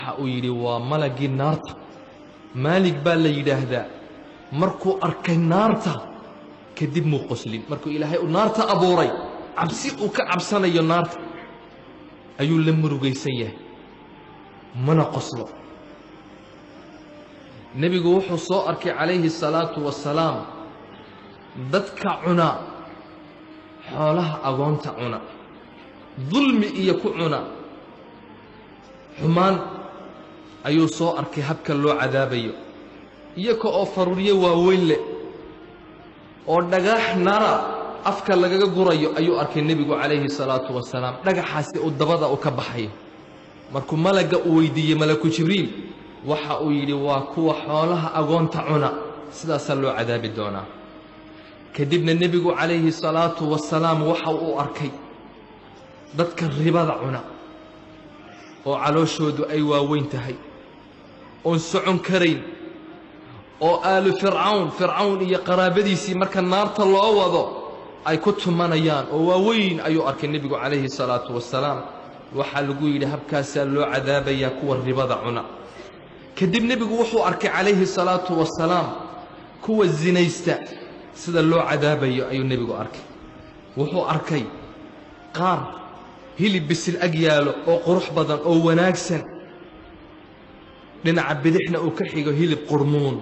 Waxa uu yidhi waa malagii naarta, Maalig baa la yidhaahdaa. Markuu arkay naarta kadib muu qoslin. Markuu Ilaahay uu naarta abuuray, cabsi uu ka cabsanayo naarta ayuu la murugaysan yahay, mana qoslo. Nebigu wuxuu soo arkay calayhi salaatu wasalaam dadka cuna xoolaha agoonta, cuna dulmi iyo ku cuna xumaan ayuu soo arkay, habka loo cadaabayo, iyaka oo faruuryo waaweyn leh oo dhagax nara afka lagaga gurayo ayuu arkay nebigu calayhi salaatu wasalaam, dhagaxaasi uu dabada u ka baxayo. Markuu malagga uu weydiiyey, malaku Jibriil, waxa uu yidhi waa kuwa xoolaha agoonta cuna, sidaasaa loo cadaabi doonaa. Kadibna nebigu calayhi salaatu wasalaam waxa uu arkay dadka ribada cuna oo calooshoodu ay waaweyn tahay, oon socon karayn, oo aalu Fircawn, Fircawn iyo qaraabadiisii marka naarta loo wado ay ku tumanayaan oo waaweyn ayuu arkay nebigu calayhi salaatu wasalaam. Waxaa lagu yidhi habkaasaa loo cadaabayaa kuwa ribada cuna. Kadib nebigu wuxuu arkay calayhi salaatu wasalaam kuwa zinaysta sida loo cadaabayo ayuu nebigu arkay. Wuxuu arkay qaar hilib bisil ag yaalo oo qurux badan oo wanaagsan, dhinaca bidixna uu ka xigo hilib qurmuun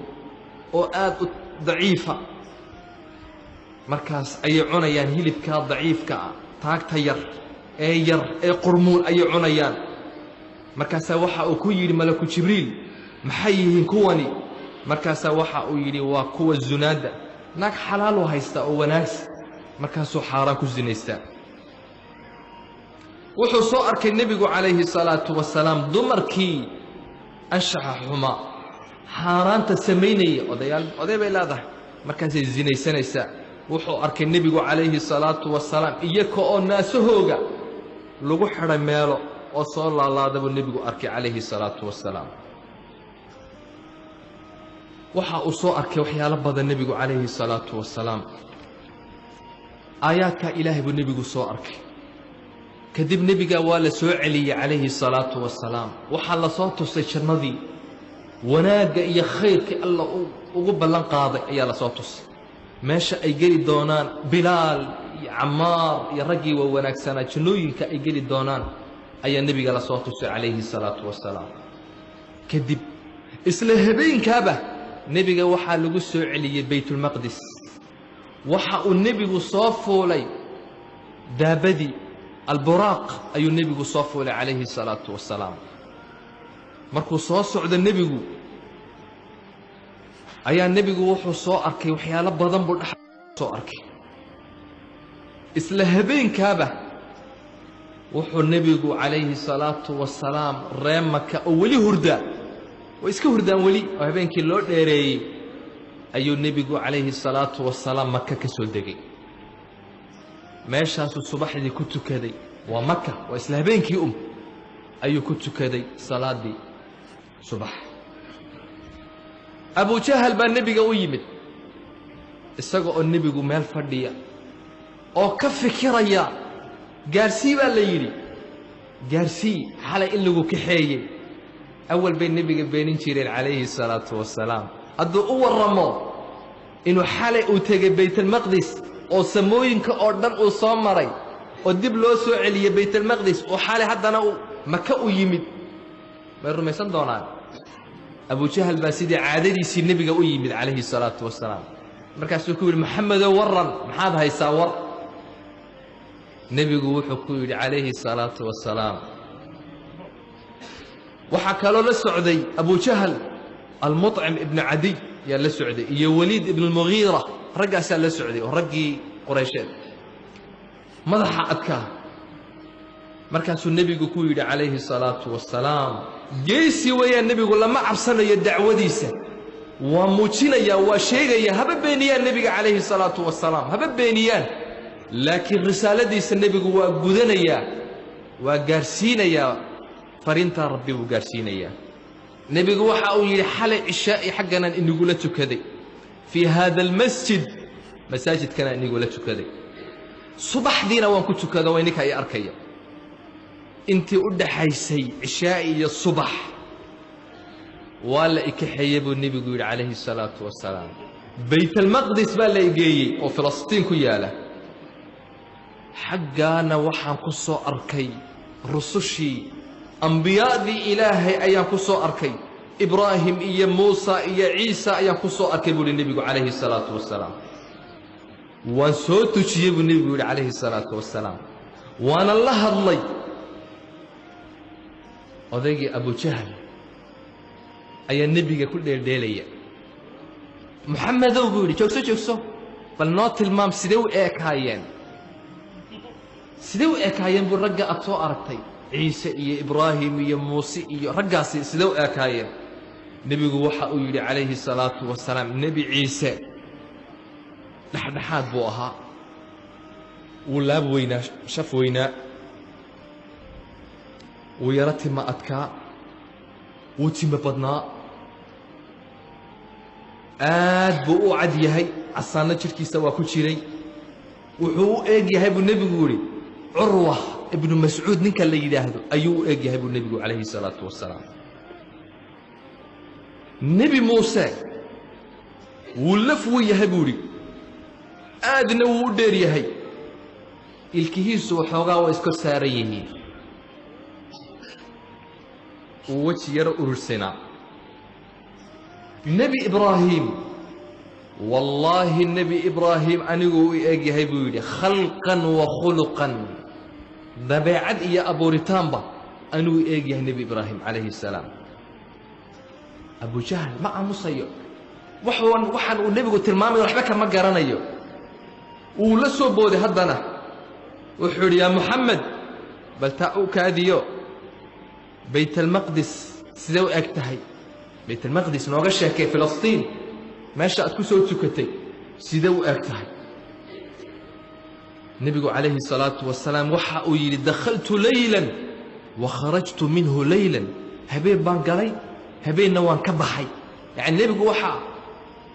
oo aad u daciifa. Markaas ayay cunayaan hilibkaa daciifka ah, taagta yar ee yar ee qurmuun ayay cunayaan. Markaasaa waxa uu ku yidhi malaku Jibriil, maxay yihiin kuwani? Markaasaa waxa uu yidhi waa kuwa zunaadda, naag xalaaluu haystaa oo wanaagsan, markaasuu xaaraan ku sinaystaa. Wuxuu soo arkay nebigu calayhi salaatu wasalaam dumarkii anshaxa xumaa, xaaraanta samaynaya. Odayaal, oday bay leedahay, markaasay zinaysanaysaa. Wuxuu arkay nebigu calayhi salaatu wasalaam iyaka oo naasahooga lagu xidhay meelo oo soo laalaada buu nebigu arkay calayhi salaatu wasalaam. Waxa uu soo arkay waxyaalo badan nebigu calayhi salaatu wasalaam. Aayaadkaa Ilaahay buu nebigu soo arkay. Kadib nebiga waa la soo celiyey calayhi salaatu wasalaam. Waxaa la soo tusay jannadii, wanaagga iyo khayrkii Alla ugu ballan qaaday ayaa la soo tusay, meesha ay geli doonaan Bilaal iyo Camaar iyo raggii waa wanaagsanaa, jannooyinka ay geli doonaan ayaa nebiga la soo tusay calayhi salaatu wasalaam. Kadib isla habeenkaaba nebiga waxaa lagu soo celiyey Baytulmaqdis. Waxa uu nebigu soo fuulay daabadii alburaaq ayuu nebigu soo fuulay calayhi salaatu wasalaam. Markuu soo socdo nebigu ayaa nebigu wuxuu soo arkay waxyaalo badan buu dhex soo arkay. Isla habeenkaaba wuxuu nebigu calayhi salaatu wasalaam ree Maka oo weli hurdaa, way iska hurdaan weli oo habeenkii loo dheereeyey, ayuu nebigu calayhi salaatu wasalaam Maka ka soo degay. Meeshaasuu subaxdii ku tukaday, waa Maka, waa isla habeenkii ayuu ku tukaday salaaddii subax. Abujahal baa nebiga u yimid isaga oo nebigu meel fadhiya oo ka fikiraya, gaarsii baa la yidhi, gaarsii xalay in lagu kaxeeyey. Awal bay nebiga beenin jireen calayhi salaatu wasalaam. Hadduu u warramo inuu xalay uu tegey Baytalmaqdis oo samooyinka oo dhan uu soo maray oo dib loo soo celiyey Baytalmaqdis oo xalay haddana uu Maka u yimid, may rumaysan doonaan? Abujahal baa sidii caadadiisii nebiga u yimid calayhi salaatu wasalaam. Markaasuu ku yidhi, Maxamedow, warran, maxaad haysaa war? Nebigu wuxuu ku yidhi calayhi salaatu wasalaam, waxaa kaloo la socday Abujahal Almuطcim ibnu Cadiy yaa la socday iyo Waliid ibnu Lmugiira, raggaasaa la socday oo raggii Quraysheed madaxa adkaa. Markaasuu nebigu ku yidhi calayhi salaatu wasalaam, geesi weeyaan nebigu, lama cabsanayo dacwadiisa, waa muujinayaa, waa sheegaya. Haba beeniyaan nebiga calayhi salaatu wasalaam, haba beeniyaan, laakiin risaaladiisa nebigu waa gudanayaa, waa gaarsiinayaa fariintaa Rabbi buu gaarsiinayaa. Nebigu waxa uu yidhi xalay cishaa'i xagganaan inigula tukaday, fii haada almasjid, masaajidkanaan inigula tukaday, subaxdiina waan ku tukado, way ninka i arkaya. Intii u dhaxaysay cishaa'i iyo subax Waa la ikaxeeye buu nebigu yidhi calayhi salaatu wasalaam. Baytalmaqdis baa la igeeyey oo Filistiin ku yaala. Xaggaana waxaan ku soo arkay rusushii, ambiyaadii Ilaahay ayaan ku soo arkay. Ibraahim iyo Muusa iyo Ciisa ayaan ku soo arkay buu yidhi nebigu calayhi salaatu wasalaam. Waan soo tujiyey buu nebigu yidhi calayhi salaatu wasalaam, waana la hadlay. Odaygii Abujahl ayaa nebiga ku dheeldheelaya. Moxamedow, buu yidhi, joogso, joogso, bal noo tilmaam sidee u eekaayeen, sidee u ekaayeen buu ragga aad soo aragtay, Ciise iyo Ibraahim iyo Muuse iyo raggaasi, sidee u ekaayeen? Nebigu waxa uu yidhi calayhi salaatu wasalaam, Nebi Ciise dhexdhexaad buu ahaa, wuu laab weynaa, shaf weynaa, wuu yaro tima adkaa, wuu timo badnaa, aad buu u cad yahay, casaanno jidhkiisa waa ku jiray. Wuxuu u eeg yahay buu nebigu yidhi Curwa Ibnu Mascuud ninka la yidhaahdo ayuu u eeg yahay buu nebigu calayhi salaatu wasalaam. Nebi Muuse wuu laf wen yahay buu idhi, aadna wuu u dheer yahay, ilkihiisu waxoogaa waa iskor saaran yihiin, wuu weji yaro urursanaa. Nebi Ibraahim, wallaahi Nebi Ibraahim aniguu u eeg yahay buu yidhi, khalqan wa khuluqan, dabeecad iyo abuuritaanba anuu eeg yahay Nebi Ibraahim calayhi salaam. Abujahl ma aamusayo, waxuan waxaan uu nebigu tilmaamayo waxba kama garanayo. Wuu la soo booday haddana, wuxuu yidhi, yaa Moxamed, bal taa u kaadiyo, Baytalmaqdis sidee u eg tahay? Baytalmaqdis nooga sheekay, Filistiin meesha aad ku soo tukatay sidee u eg tahay? Nebigu calayhi salaatu wasalaam waxa uu yidhi, dakhaltu laylan wa kharajtu minhu laylan, habeen baan galay, habeenna waan ka baxay. Yacni nebigu waxa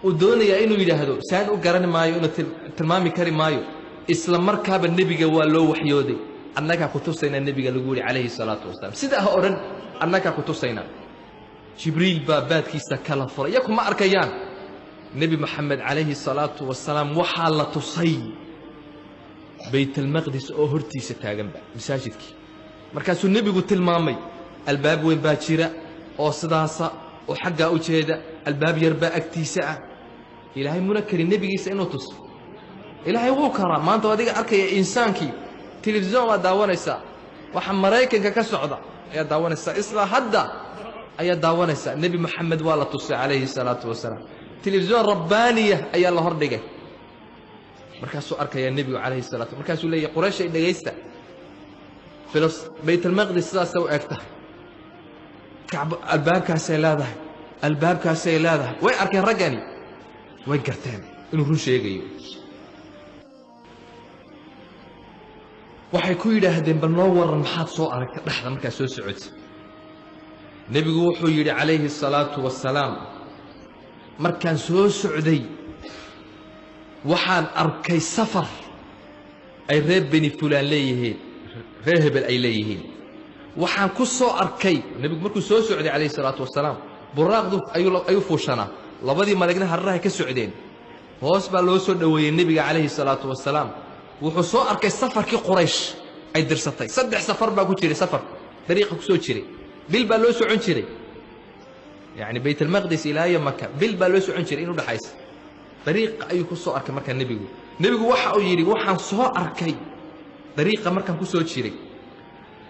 uu doonayaa inuu yidhaahdo saan u garan maayo, inuu tilmaami kari maayo. Isla markaaba nebiga waa loo waxyooday. Annagaa ku tusaynaa, nebiga lagu yihi calayhi salaatu wasalaam, sidaa ha odhan, annagaa ku tusaynaa. Jibriil baa baadkiisa kala furay, iyaku ma arkayaan. Nebi Moxamed calayhi salaatu wasalaam waxaa la tusay Baytalmaqdis oo hortiisa taaganba, masaajidkii. Markaasuu nebigu tilmaamay, albaab weyn baa jira oo sidaasa oo xaggaa u jeeda, albaab yar baa agtiisa ah. Ilaahay muna karin nebigiisa inuu tuso? Ilaahay wuu karaa. Maanta adiga arkaya insaankii telefisyon baad daawanaysaa, waxa Maraykanka ka socda ayaad daawanaysaa, isla hadda ayaad daawanaysaa. Nebi Moxamed waa la tusay calayhi salaatu wasalaam, telefisyon rabbaaniya ayaa la hordhigay. Markaasuu arkayaa nebigu calayhi salatu, markaasuu leeyahy, Qurayshay dhegaysta, Baytalmaqdis sidaasay u eg tahay, kacb albaabkaasay leedahay, albaabkaasay leedahay. Way arkeen raggani, way garteen inuu run sheegayo. Waxay ku yidhaahdeen, bal noo warran, maxaad soo aragtay dhexda markaad soo socotay? Nebigu wuxuu yidhi calayhi salaatu wasalaam, markaan soo socday waxaan arkay safar ay reer Beni Fulaan leeyihiin, reer hebel ay leeyihiin. Waxaan ku soo arkay, nebigu markuu soo socday calayhi salaatu wasalaam buraaqdu ayuu fuushanaa, labadii malagna hararahay ka socdeen, hoos baa loo soo dhoweeyey nebiga calayhi salaatu wasalaam. Wuxuu soo arkay safarkii Quraysh ay dirsatay. 3 safar baa ku jiray, safar dariiqa ku soo jiray, bil baa loo socon jiray, yacni Baytalmaqdis ilaa iyo Maka bil baa loo socon jiray in udhaxaysa. Dariiqa ayuu ku soo arkay. Markaa nebigu waxa uu yidhi, waxaan soo arkay dariiqa markaan ku soo jiray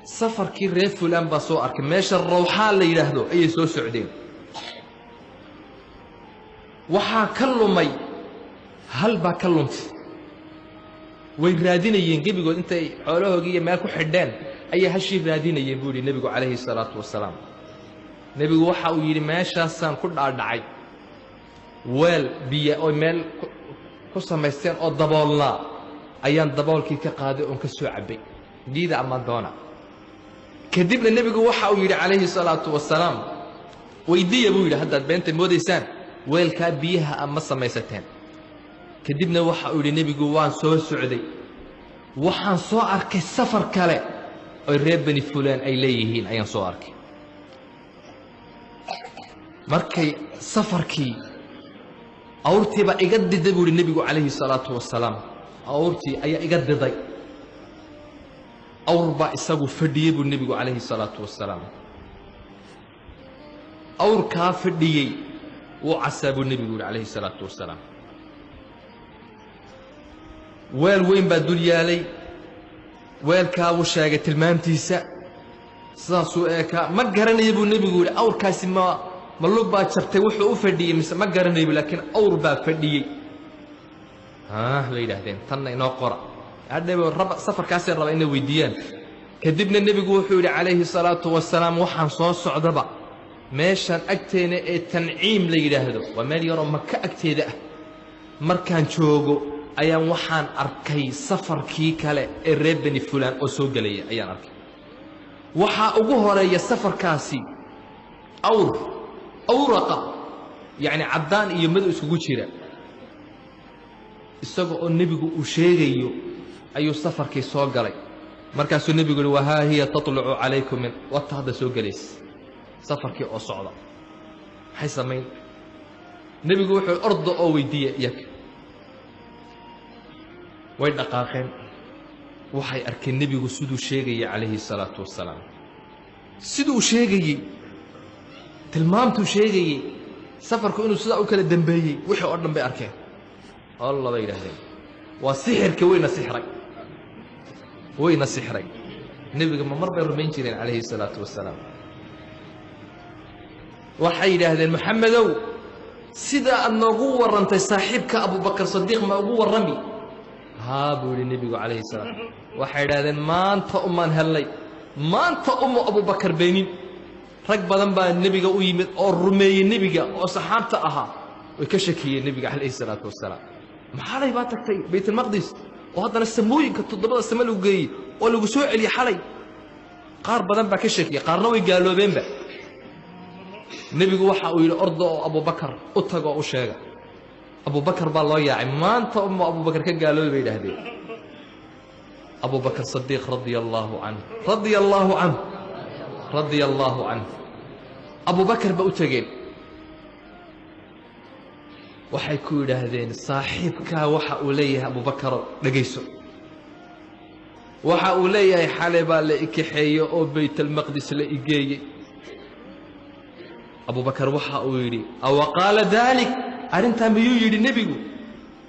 safarkii reer fulaan baa soo arkay, meesha Rawxaa la yidhaahdo ayay soo socdeen, waxaa ka lumay hal baa ka luntay, way raadinayeen gebigood, intay xoolahoogii iyo meel ku xidheen ayay hashii raadinayeen buu yidhi nebigu calayhi salaatu wasalaam. Nebigu waxa uu yidhi, meeshaasaan ku dhaadhacay, weel biyo oy meel ku samaysteen oo daboolnaa ayaan daboolkii ka qaaday oon ka soo cabbay, diida ama doona. Kadibna nebigu waxa uu yidhi calayhi salaatu wasalaam, weydiiya buu yidhi, haddaad beenta moodaysaan, weelkaa biyaha a ma samaysateen? Kadibna waxa uu yidhi nebigu, waan soo socday, waxaan soo arkay safar kale oy reer Beni Fulaan ay leeyihiin ayaan soo arkay. Markay safarkii awrtiibaa iga diday buu yihi nebigu calayhi salaatu wasalaam, awrtii ayaa iga diday. Awr baa isagu fadhiyey buu nebigu calayhi salaatu wasalaam. Awrkaa fadhiyey wuu casaa buu nebigu yihi calayhi salaatu wasalaam. Weel weyn baa dul yaalay, weelkaa wuu sheegay tilmaamtiisa, sidaasuu eekaa. Ma garanaya buu nebigu yidhi awrkaasi ma lug baa jabtay wuxuu u fadhiyey mise ma garanayo, laakiin awr baa fadhiyey. Bay yidhaahdeen tanna inoo qora. Hadhaba raba safarkaasay raba inay weydiiyaan. Kadibna nebigu wuxuu yidhi calayhi salaatu wasalaam, waxaan soo socdaba meeshaan agteena ee Tanciim la yidhaahdo, waa meel yaroo Maka agteeda ah, markaan joogo ayaan waxaan arkay safarkii kale ee reer Beni Fulaan oo soo gelaya ayaan arkay. Waxaa ugu horeeya safarkaasi awr awraqa, yacni caddaan iyo madow iskugu jira. Isaga oo nebigu uu sheegayo ayuu safarkii soo galay. Markaasuu nebigu yihi wahaa hiya tatlucu calaykum min wata, hadda soo gelaysa safarkii oo socda. Maxay samayn? Nebigu wuxuu orda oo weydiiya iyaga. Way dhaqaaqeen, waxay arkeen nebigu siduu sheegayay calayhi salaatu wasalaam, siduu sheegayey, tilmaamtuu sheegayey, safarku inuu sidaa u kala dembeeyey, wixii oo dhan bay arkeen. Alla bay yidhaahdeen, waa sixirka, wayna sixray, wayna sixray. Nebiga ma mar bay rumayn jireen calayhi salaatu wasalaam. Waxay yidhaahdeen, Maxamedow, sidaa aad noogu warrantay saaxiibka Abubakar Sadiiq ma ugu warrami? Haa buu yidhi nebigu calayhi salaam. Waxay yidhahdeen, maanta umaan hellay, maanta umu Abubakar beenin. Rag badan baa nebiga u yimid oo rumeeyey nebiga oo saxaabta ahaa, way ka shakiyeen nebiga calayhi salaatu wasalaam. Maxalay baa tagtay Baytalmaqdis oo haddana samooyinka 7da same lagu geeyey oo lagu soo celiyey xalay? Qaar badan baa ka shakiyey, qaarna way gaaloobeenba. Nebigu waxa uu yidhi, orda oo Abubakar u tago oo u sheega. Abubakar baa loo yaacay. Maanta uma Abubakar ka gaaloobay bay yidhaahdeen. Abubakar Sadiiq radia allaahu canh, radia allaahu canh, radia allaahu canh. Abubakar ba u tegeen, waxay ku yidhaahdeen, saaxiibkaa waxa uu leeyahay, Abubakaro dhegayso, waxa uu leeyahay xalay baa la ikaxeeyey oo Baytalmaqdis la igeeyey. Abubakar waxa uu yidhi, awa qaala daalik? Arrintaa miyuu yidhi nebigu?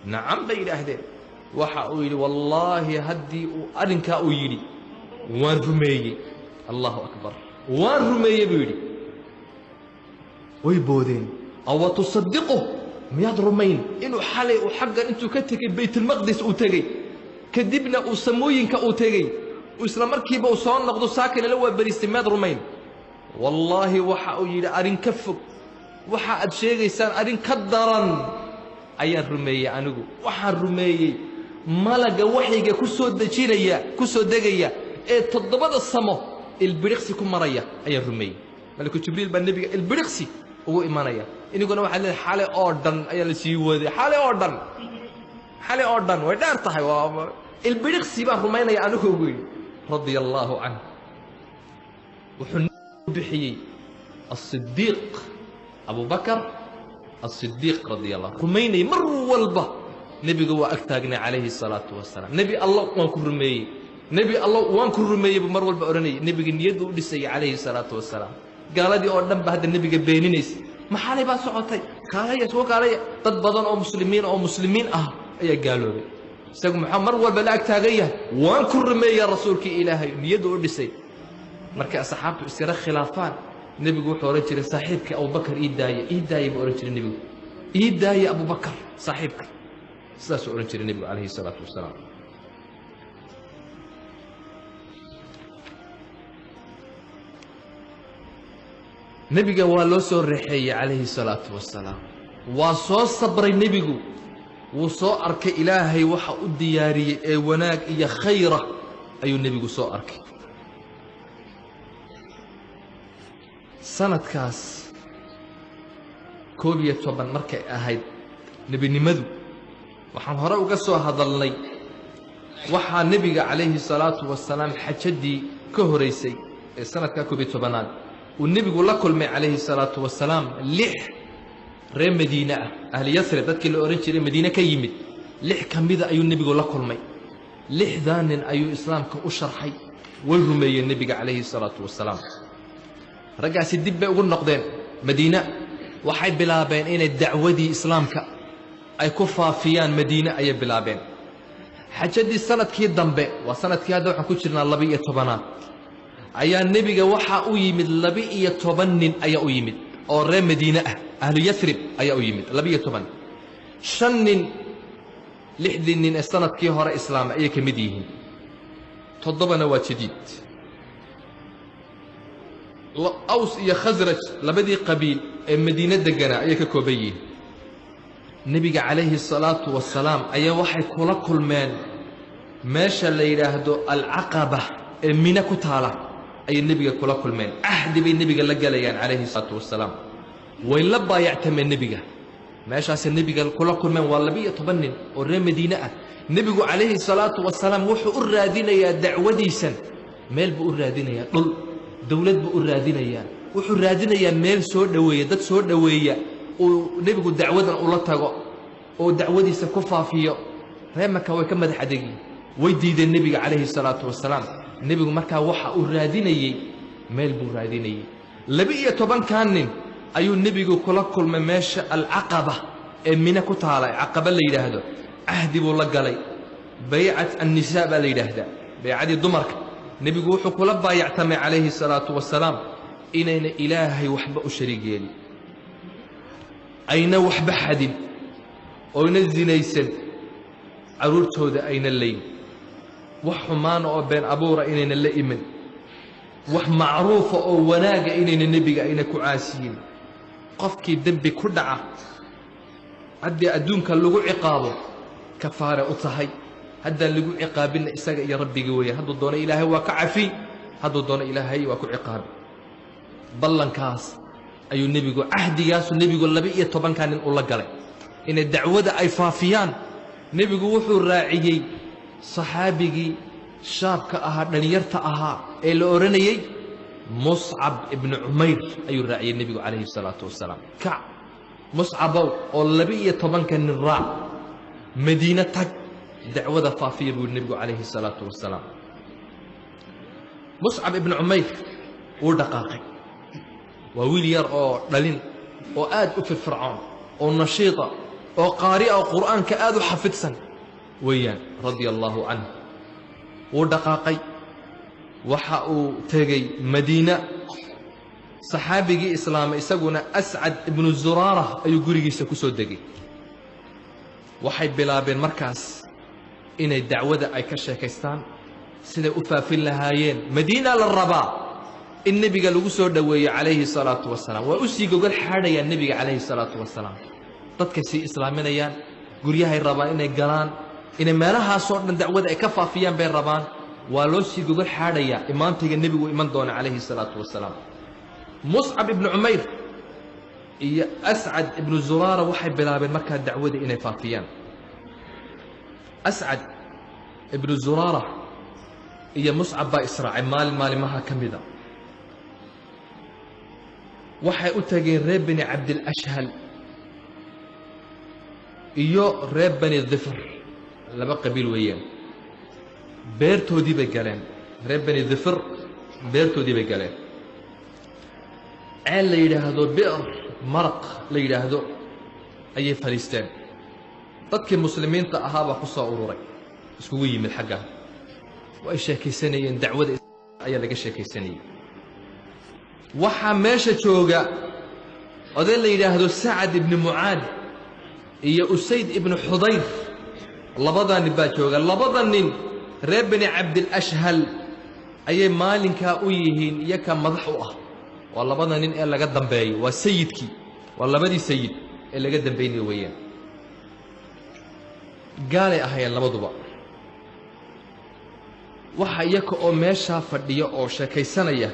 Nacam bay yidhaahdeen. Waxa uu yidhi, wallaahi haddii uu arrinkaa uu yidhi waan rumeeyey. Allahu akbar, waan rumeeyey buu yidhi. Way boodeen. Awa tusadiquh? Miyaad rumayn inuu xalay uu xaggan intuu ka tegey Baytulmaqdis uu tegey, kadibna uu samooyinka uu tegey, isla markiiba uu soo noqdo saakina la waabariistay? Miyaad rumayn? Wallaahi waxa uu yidhi, arrin ka fog waxa aad sheegaysaan, arrin ka daran ayaan rumeeyey anigu. Waxaan rumeeyey malaga waxyiga ku soo dejinaya, ku soo degaya ee 7da samo ilbiriqsi ku maraya ayaan rumeeyey. Malaku Jibriil baa nebiga ilbiriqsi ugu imanaya. Iniguna waxaad leedahay xalay oo dhan ayaa la sii waday, xalay oo dhan, xalay oo dhan way dheer tahay. Waa ilbiriqsi baan rumaynaya anigu ugu yidhi. Radia allaahu canh. Wuxuu bixiyey Asidiiq, Abubakar Asidiiq radia allah, rumaynayay mar walba nebiga waa ag taagnay calayhi salaatu wasalaam. Nebi Allo, waan ku rumeeyey, nebi Allo, waan ku rumeeyey buu mar walba odhanayay. Nebiga niyaddu u dhisayay calayhi salaatu wasalaam. Gaaladii oo dhan ba hadda nebiga beeninaysa. Maxalay baa socotay? Kaalaya, soo kaalaya. Dad badan oo muslimiin oo muslimiin ah ayaa gaaloobay. Isagu maxaa mar walba la ag taagan yahay? Waan ku rumeeya rasuulkii Ilaahay. Niyaddu u dhisay. Markay asxaabtu iskala khilaafaan, nebigu wuxuu odhan jiray, saaxiibkii Abubakar ii daaya, ii daaya buu odhan jiray nebigu, ii daaya Abubakar saaxiibka, sidaasuu odhan jiray nebigu calayhi salaatu wasalaam. Nebiga waa loo soo reexeeyey calayhi salaatu wasalaam, waa soo sabray nebigu, wuu soo arkay Ilaahay waxa u diyaariyey ee wanaag iyo khayra ayuu nebigu soo arkay. Sanadkaas 11 markay ahayd nebinimadu, waxaan hore uga soo hadalnay, waxaa nebiga calayhi salaatu wasalaam xajadii ka horaysay ee sanadkaa 11aad Uu nebigu la kulmay calayhi salaatu wasalaam 6 reer Madiine ah, ahli Yasrib, dadkii la odhan jiray Madiine ka yimid, 6 ka mida ayuu nebigu la kulmay. 6daa nin ayuu islaamka u sharxay, way rumeeyeen nebiga calayhi salaatu wasalaam. Raggaasi dib bay ugu noqdeen Madiine, waxay bilaabeen inay dacwadii islaamka ay ku faafiyaan Madiine ayay bilaabeen. Xajadii sanadkii dambe, waa sanadkii hadda waxaan ku jirnaa 12aad, ayaa nebiga waxaa u yimid 12 nin ayaa u yimid oo reer Madiine ah, ahlu Yasrib ayaa u yimid 12. 5 nin 6dii nin ee sanadkii hore islaamay ayay ka mid yihiin, 7na waa jadiid. Aws iyo Khasraj, labadii qabiil ee Madiine deganaa, ayay ka kooban yihiin. Nebiga calayhi salaatu wasalaam ayaa waxay kula kulmeen meesha la yidhaahdo Alcaqaba ee Mine ku taala ayay nebiga kula kulmeen. Cahdi bay nebiga la gelayaan calayhi salaatu wasalaam, way la baayactameen nebiga. Meeshaasay nebiga kula kulmeen, waa 12 nin oo reer Madiine ah. Nebigu calayhi salaatu wasalaam wuxuu u raadinayaa dacwadiisan, meel buu u raadinayaa, dhul dowlad buu u raadinayaa, wuxuu raadinayaa meel soo dhoweeya, dad soo dhoweeya, uu nebigu dacwadan ula tago oo dacwadiisa ku faafiyo. Reer Maka way ka madax adegyiin, way diideen nebiga calayhi salaatu wasalaam. Nebigu markaa waxa uu raadinayey meel buu raadinayey. 12kaa nin ayuu nebigu kula kulmay meesha Alcaqaba ee Mine ku taala, ee Caqaba la yidhaahdo. Cahdi buu la galay, baycat annisaa baa la yidhaahdaa, baycadii dumarka. Nebigu wuxuu kula baayactamay calayhi salaatu wasalaam inayna Ilaahay waxba u shariig yeelin, ayna waxba xadin, oyna zinaysan, carruurtooda ayna layn, wax xumaana oo been abuura inayna la iman, wax macruufa oo wanaaga inayna nebiga ayna ku caasiyin. Qofkii dembi ku dhaca haddii adduunka lagu ciqaabo kafaare u tahay, haddaan lagu ciqaabinna isaga iyo rabbigii weeyaan. Hadduu doono Ilaahay waa ka cafi, hadduu doono Ilaahay waa ku ciqaabi. Ballankaas ayuu nebigu, cahdigaasuu nebigu 12kaa nin ula galay inay dacwada ay faafiyaan. Nebigu wuxuu raaciyey saxaabigii shaabka ahaa, dhalinyarta ahaa ee la odhanayey Muscab ibnu Cumayr ayuu raaciyey nebigu calayhi salaatu wasalaam. Kac Muscabow oo 12ka nin raac, Madiine tag, dacwada faafiya buu nebigu calayhi salaatu wasalaam. Muscab ibnu Cumayr wuu dhaqaaqay. Waa wiil yar oo dhalin oo aad u firfircoon oo nashiita oo qaari ah oo qur'aanka aad u xafidsan weeyaan, radia allaahu canh. Wuu dhaqaaqay, waxa uu tegey Madiina. Saxaabigii islaamay isaguna Ascad ibnu Zuraara ayuu gurigiisa ku soo degay. Waxay bilaabeen markaas inay dacwada ay ka sheekaystaan, siday u faafin lahaayeen. Madiina la rabaa in nebiga lagu soo dhoweeyo calayhi salaatu wasalaam. Waa u sii gogol xaadhayaan nebiga calayhi salaatu wasalaam, dadkay sii islaaminayaan, guryahay rabaan inay galaan, inay meelahaasoo dhan dacwada ay ka faafiyaan bay rabaan. Waa loo sii gogol xaadhayaa imaantayga nebigu iman doona calayhi salaatu wasalaam. Muscab ibnu Cumayr iyo Ascad ibnu Zuraara waxay bilaabeen markaa dacwada inay faafiyaan. Ascad ibnu Zuraara iyo Muscab baa israacay maalin maalimaha ka mida. Waxay u tageen reer Bani Cabdilashhal iyo reer Bani Difr, laba qabiil weeyaan. Beertoodii bay galeen, reer Bani Difr beertoodii bay galeen. Ceel la yidhaahdo Bi'r Maraq la yidhaahdo ayay fadhiisteen. Dadkii muslimiinta ahaabaa ku soo ururay, iskugu yimid xaggaa. Way sheekaysanayeen, dacwada ayaa laga sheekaysanayey. Waxaa meesha jooga oday la yidhaahdo Sacad ibni Mucaad iyo Usayd ibnu Xudayr, labadaa nin baa jooga. Labada nin reer Bani Cabdilashhal ayay maalinkaa u yihiin iyaka madax u ah. Waa labada nin ee laga dambeeyo, waa sayidkii, waa labadii sayid ee laga dambaynaya weeyaan. Gaalay ahaayeen labaduba. Waxa iyaka oo meeshaa fadhiya oo sheekaysanaya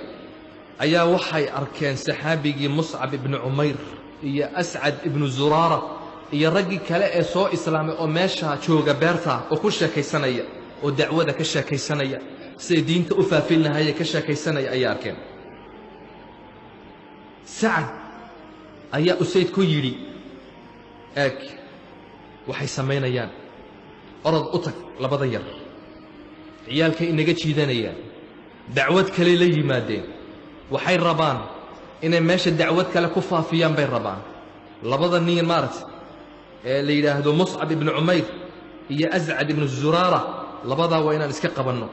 ayaa waxay arkeen saxaabigii Muscab ibnu Cumayr iyo Ascad ibnu Zuraara iyo raggii kale ee soo islaamay oo meeshaa jooga beerta oo ku sheekaysanaya oo dacwada ka sheekaysanaya, siday diinta u faafin lahaayee ka sheekaysanaya ayay arkeen. Sacad ayaa Usayd ku yidhi, eeg waxay samaynayaan, orod u tag labada yar, ciyaalkay inaga jiidanayaan, dacwad kale la yimaadeen, waxay rabaan inay meesha dacwad kale ku faafiyaan bay rabaan. Labada nin maaragtay ee la yidhaahdo Muscab ibnu Cumayr iyo Ascad ibnu Zuraara, labadaa waa inaan iska qabanno.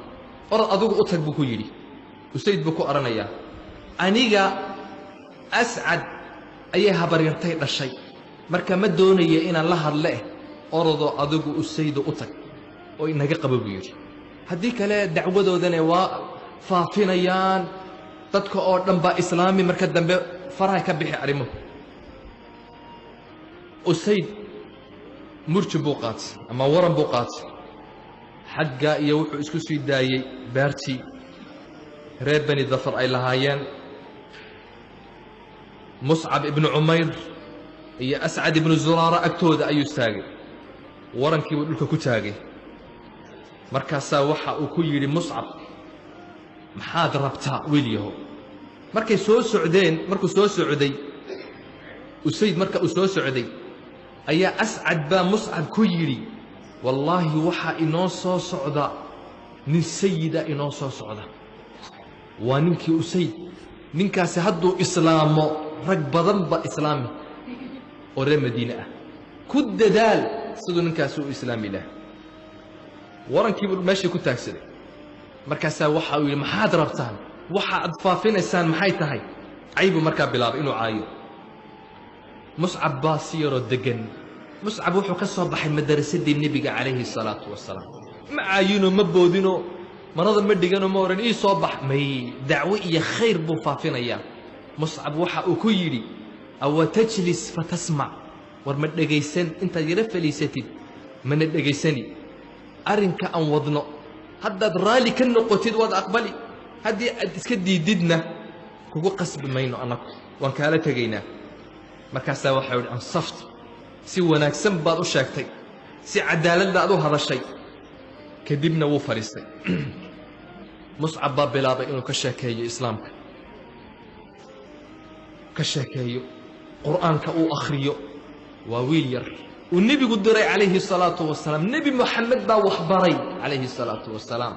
Orod adigu u tag buu ku yidhi. Usayd buu ku odhanayaa, aniga Ascad ayay habaryartay dhashay, marka ma doonaya inaan la hadle, orodoo adigu Usaydo u tag oo inaga qabo buu yidhi. Haddii kale dacwadoodana waa faafinayaan, dadka oo dhan baa islaami, marka dambe farahay ka bixi arrimuhu. Usayd murjin buu qaatay ama waran buu qaatay, xaggaa iyo wuxuu isku sii daayey beertii reer Bani Dafar ay lahaayeen. Muscab ibnu Cumayr iyo Ascad ibnu Zuraara agtooda ayuu istaagay, warankii buu dhulka ku taagay. Markaasaa waxa uu ku yidhi Muscab, maxaad rabtaa wiil yahow? Markay soo socdeen, markuu soo socday Usayd, marka uu soo socday ayaa Ascad baa Muscab ku yidhi, wallaahi waxaa inoo soo socda nin sayida, inoo soo socda waa ninkii Usayd. Ninkaasi hadduu islaamo rag badan ba islaami oo reer Madiine ah, ku dadaal siduu ninkaasi u islaami laha. Warankiibuu meeshii ku taagsaday. Markaasaa waxa uu yidhi, maxaad rabtaan? Waxa aad faafinaysaan maxay tahay? Caybuu markaa bilaabay inuu caayo. Muscab baa si yaroo deggan. Muscab wuxuu ka soo baxay madarasadii nebiga calayhi salaatu wasalaam. Ma caayinoo, ma boodinoo, marada ma dhiganoo, ma odhan ii soo bax may. Dacwo iyo khayr buu faafinayaa. Muscab waxa uu ku yidhi, awa tajlis fatasmac? War ma dhegaysan? Intaad yaro fadhiisatid mana dhegaysani arrinka aan wadno? Haddaad raalli ka noqotid waad aqbali, haddii aad iska diididna kugu qasbi mayno, annagu waan kaala tegaynaa. Markaasaa waxau idhi, ansaft, si wanaagsan baad u sheegtay, si cadaalad baad u hadashay. Kadibna wuu fadhiistay. Muscab baa bilaabay inuu ka sheekeeyo islaamka, ka sheekeeyo qur'aanka, uu akhriyo. Waa wiil yar uu nebigu diray calayhi salaatu wasalaam. Nebi Moxamed baa waxbaray calayhi salaatu wasalaam.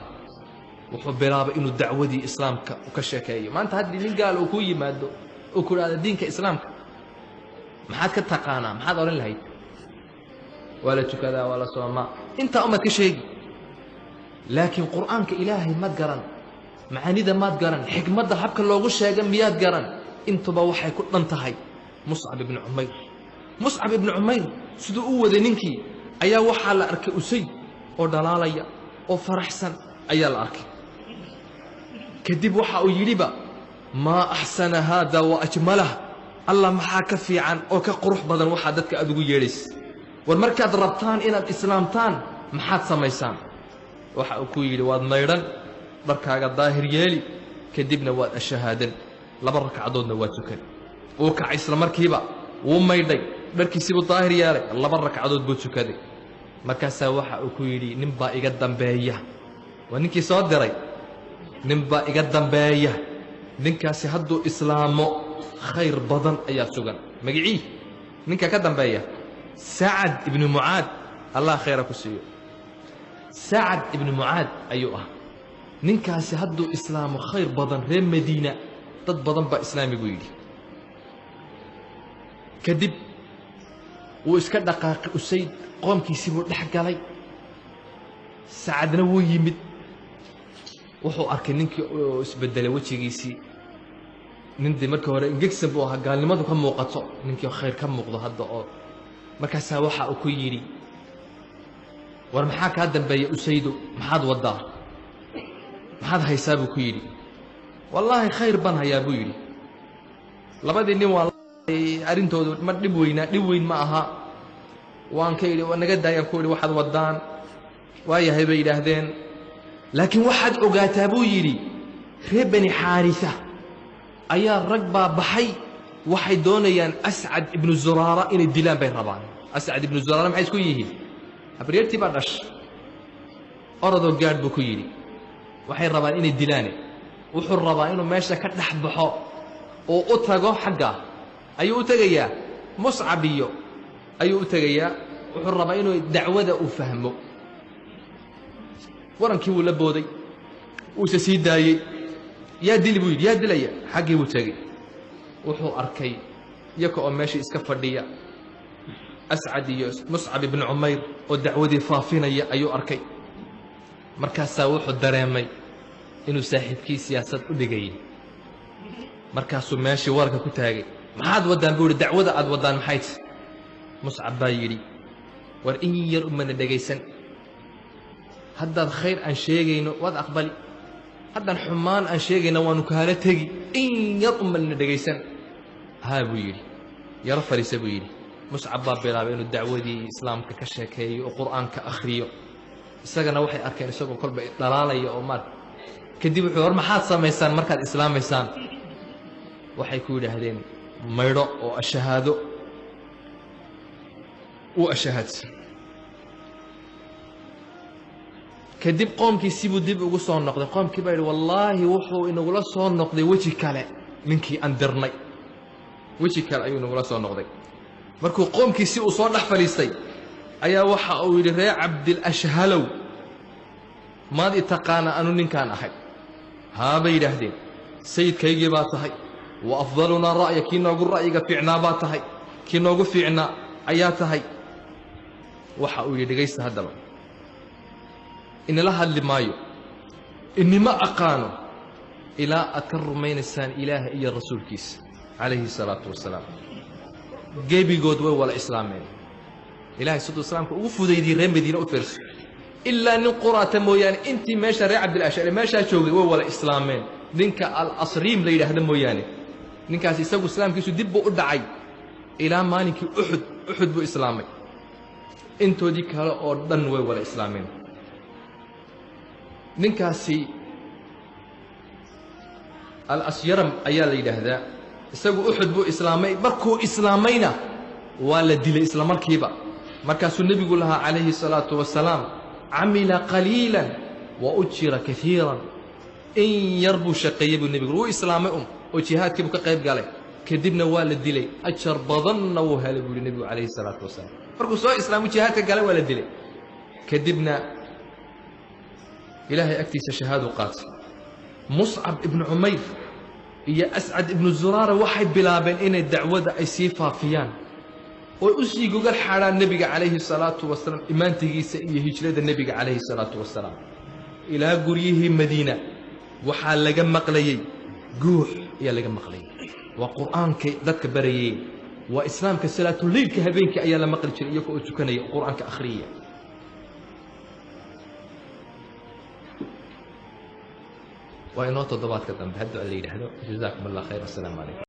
Wuxuu bilaabay inuu dacwadii islaamka ka sheekeeyo. Maanta haddii nin gaal uu ku yimaado uu ku idhahdo diinka islaamka maxaad ka taqaanaa, maxaad odhan lahayd? Waa la tukadaa, waa la soomaa, intaa umaad ka sheegi. Laakiin qur'aanka Ilaahay maad garan, macaanida maad garan, xikmadda habka loogu sheega miyaad garan? Intuba waxay ku dhan tahay Muscab ibnu Cumayr. Muscab ibnu Cumayr siduu u waday ninkii ayaa waxaa la arkay Usayd oo dhalaalaya oo faraxsan ayaa la arkay. Kadib waxa uu yidhiba, maa axsana haada wa ajmalah, Allah maxaa ka fiican oo ka qurux badan waxaa dadka aad ugu yeedhaysa. War markaad rabtaan inaad islaamtaan maxaad samaysaan? Waxa uu ku yidhi, waad maydhan, dharkaaga daahir yeeli, kadibna waad ashahaadan, 2 rakcadoodna waa tukan. Wuu kacay isla markiiba, wuu maydhay, dharkiisiibuu daahir yeelay, 2 rakcadood buu tukaday. Markaasaa waxa uu ku yidhi, nin baa iga dambeeya, waa ninkii soo diray, nin baa iga dambeeya, ninkaasi hadduu islaamo khayr badan ayaa sugan. Magicii ninka ka dambeeya? Sacad ibnu Mucaad, Allah khayra ku siiyo. Sacad ibnu Mucaad ayuu ah ninkaasi, hadduu islaamo khayr badan, reer Madiina dad badan baa islaami buu yidhi. Kadib wuu iska dhaqaaqay Usayd, qoomkiisii buu dhex galay. Sacadna wuu yimid, wuxuu arkay ninkii oo isbedelay wejigiisii. Nin dee markii hore ingegsan buu ahaa, gaalnimadu ka muuqato, ninkii khayr ka muuqdo hadda oo. Markaasaa waxa uu ku yidhi, war maxaa kaa dambeeya Usaydo? Maxaad waddaa? Maxaad haysaa buu ku yidhi. Wallaahi khayr baan hayaa buu yidhi. Labadii nin waa arrintoodu ma dhib weynaa, dhib weyn ma aha. Waan ka idhi, naga daayaan ku idhi waxaad waddaan. Waayahay bay yidhaahdeen, laakiin waxaad ogaataa buu yidhi, reer Bani Xaarisa ayaa rag baa baxay, waxay doonayaan Ascad ibnu Zuraara inay dilaan bay rabaan. Ascad ibnu Zuraara maxay isku yihiin? Habaryartii baa dhashay. Orodoo gaadh buu ku yidhi, waxay rabaan inay dilaane. Wuxuu rabaa inuu meesha ka dhex baxo. Uu u tago xagga ayuu u tegayaa, Muscab iyo ayuu u tegayaa. Wuxuu rabaa inuu dacwada uu fahmo. Warankii wuu la booday, wuuse sii daayey. Yaa dili buu yidhi, yaa dilaya. Xaggii buu tegey. Wuxuu arkay iyaka oo meeshii iska fadhiya, Ascad iyo Muscab ibnu Cumayr oo dacwadii faafinaya ayuu arkay. Markaasaa wuxuu dareemay inuu saaxiibkii siyaasad u dhigayay. Markaasuu meeshii waranka ku taagay. Maxaad waddaan buu yidhi, dacwada aad waddaan maxay tahy? Muscab baa yidhi, war in yar umana dhegaysan, haddaad khayr aan sheegayno waad aqbali, haddaan xumaan aan sheegayno waanu kaala tegi, in yar umalina dhegaysan. Haa buu yidhi, yaro fadhiisa buu yidhi. Muscab baa bilaabay inuu dacwadii islaamka ka sheekeeyo oo qur'aanka akhriyo. Isagana waxay arkeen isagoo kolba dhalaalaya oo maar. Kadib wuxuu, war maxaad samaysaan markaad islaamaysaan? Waxay ku yidhaahdeen maydho oo ashahaado. Uu ashahaadsan. Kadib qoomkii sibuu dib ugu soo noqday. Qoomkii baa yidhi, wallaahi wuxuu inagula soo noqday weji kale, ninkii aan dirnay weji kale ayuu inagula soo noqday. Markuu qoomkii si uu soo dhex fadhiistay ayaa waxa uu yidhi, reer Cabdilashhalow, maad i taqaana anu ninkaan ahay? Haabay yidhaahdeen, sayidkaygii baa tahay, wa afdalunaa ra'ya, kii noogu ra'yiga fiicnaa baa tahay, kii noogu fiicnaa ayaa tahay. Waxa uu yidhi, dhegaysta haddaba, inala hadli maayo, inima aqaano ilaa aad ka rumaynaysaan Ilaaha iyo rasuulkiisa calayhi salaatu wasalaam. Gebigood way wala islaameen. Ilahay siduu islaamka ugu fudaydiyey reer Madiine u fiirso. Ilaa nin quraata mooyaane, intii meesha reer Cabdilashari meeshaa joogay way wala islaameen, ninka Alasriim la yidhaahdo mooyaane. Ninkaas isagu islaamkiisu dib buu u dhacay ilaa maalinkii Uxud. Uxud buu islaamay. Intoodii kale oo dhan way wala islaameen. Ninkaasi Alasyaram ayaa la yidhaahdaa. Isagu Uxud buu islaamay. Markuu islaamayna waa la dilay isla markiiba. Markaasuu nebigu lahaa calayhi salaatu wasalaam, camila qaliila wa ujira kaiiran. In yar buu shaqeeyey buu nebigu, wuu islaamay oo jihaadkii buu ka qayb galay, kadibna waa la dilay, ajar badanna wuu helay buu yihi nebigu calayhi salaatu wasalaam. Markuu soo islaamay jihaadka galay waa la dilay, kadibna Ilaahay agtiisa shahaadu qaatay. Muscab ibnu Cumayr iyo Ascad ibnu Zuraara waxay bilaabeen inay dacwada ay sii faafiyaan oy u sii gogol xaadhaan nebiga calayhi salaatu wasalaam, imaantigiisa iyo hijrada nebiga calayhi salaatu wasalaam. Ilaa guryihii Madiina waxaa laga maqlayey guux ayaa laga maqlayay. Waa qur'aankay dadka barayeen, waa islaamka. Salaatuleylka habeenkii ayaa la maqli jiray iyagoo oo tukanaya qur'aanka akhriyaya. Waa inoo toddobaadka dambe haddii la yidhaahdo. Jazaakum Allah khayr. Assalaamu calaykum.